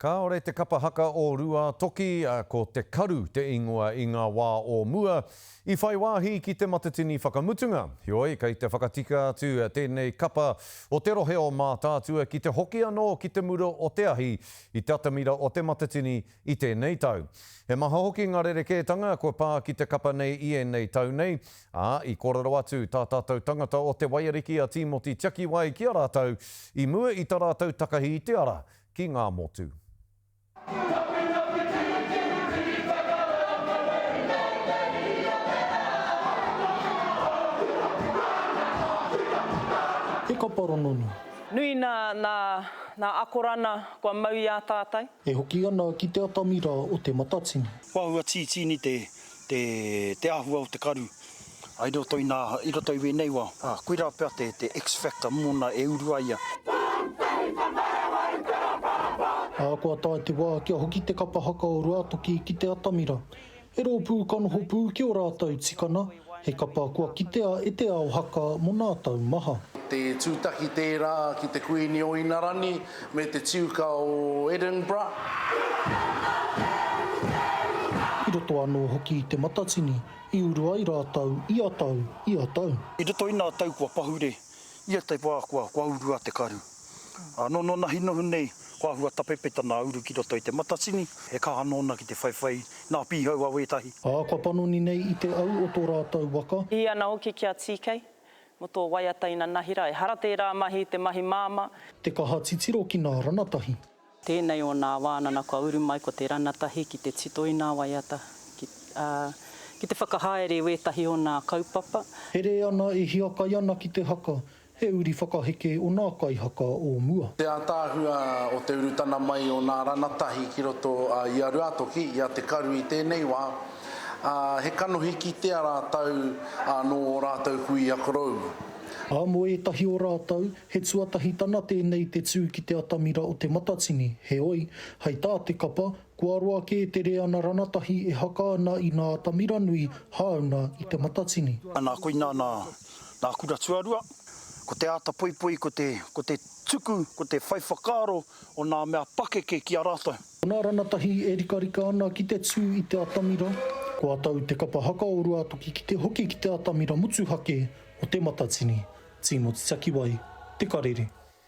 Kāore te kapa haka o Rūātoki, ko Te Karu te ingoa i ngā wā o mua, i whai wāhi ki te Matatini whakamutunga. Heoi, kei te whakatika atu tēnei kapa o te rohe o Mātaatua ki te hoki anō ki te mura o te ahi i te atamira o te Matatini i tēnei tau. He maha hoki ngā rerekētanga kua pā ki te kapa nei i ēnei tau nei, ā, i kōrero atu tā tātou tangata o Te Waiariki a Tīmoti Tiakiwai ki a rātou i mua i ta rātou takahi i te ara ki ngā motu. He kapa rongonui. Nui na, na, na akorana kua mau i a tatou. E hoki ana ki te atamira o Te Matatini. Kua āhua tītīni te, te, te āhua o te karu i roto i nā, i roto i wēnei wā. Ā, koirā pea te, te X-factor mōna e uru ai ia. Ā, kua tae te wā kia hoki te kapa haka o Ruatoki ki te atamira. He rōpū ka noho pū ki ō rātou tikana, he kapa kua kitea e te ao haka mō nā tau maha. Te tūtaki tērā ki te Kuini o Inarani me te Tiuka o Edinburgh. I roto anō hoki i Te Matatini, i uru ai rātou ia tau, ia tau. I roto i nā tau kua pahure, ia te wā kua, kua uru a Te Karu. Ā, nō nōnahi noho nei, kua āhua tapepe tana uru ki roto i Te Matatini, he kaha nōna ki te whaiwhai nā pīhau a wētahi. Ā, kua panoni nei i te au o tō rātou waka. Hī ana hoki ki a TK, mō tō waiata inanahira. Ehara tērā mahi i te mahi māmā. Te kaha titiro ki nā ranatahi. Tēnei o nā wānana kua uru mai ko te ranatahi ki te tito i nā waiata, ki, ā, ki te whakahaere i wētahi o nā kaupapa. Here ana e hiakai ana ki te haka, he uri whakaheke o nā kaihaka o mua. Te ātaahua o te urutana mai o nā ranatahi ki roto i a Ruatoki, i a Te Karu i tēnei wā, ā, he kanohi kitea rātou nō ō rātou kuia koroua. Ā, mō ētahi o rātou, he tuatahitana tēnei te tū ki te atamira o Te Matatini, heoi, hei tā te kapa, kua roa kē te reana ranatahi e haka ana i nā atamira nui hāuna i Te Matatini. Nā, koinā nā, nā kura tuarua, ko te āta poipoi, ko te, ko te tuku, ko te whai whakaaro o nā mea pakeke ki a rātou. Ko nā ranatahi e rikarika ana ki te tū i te atamira, kua tau te kapa haka o Ruātoki ki te hoki ki te atamira motuhake o Te Matatini, Tīmoti Takiwai, Te Karere.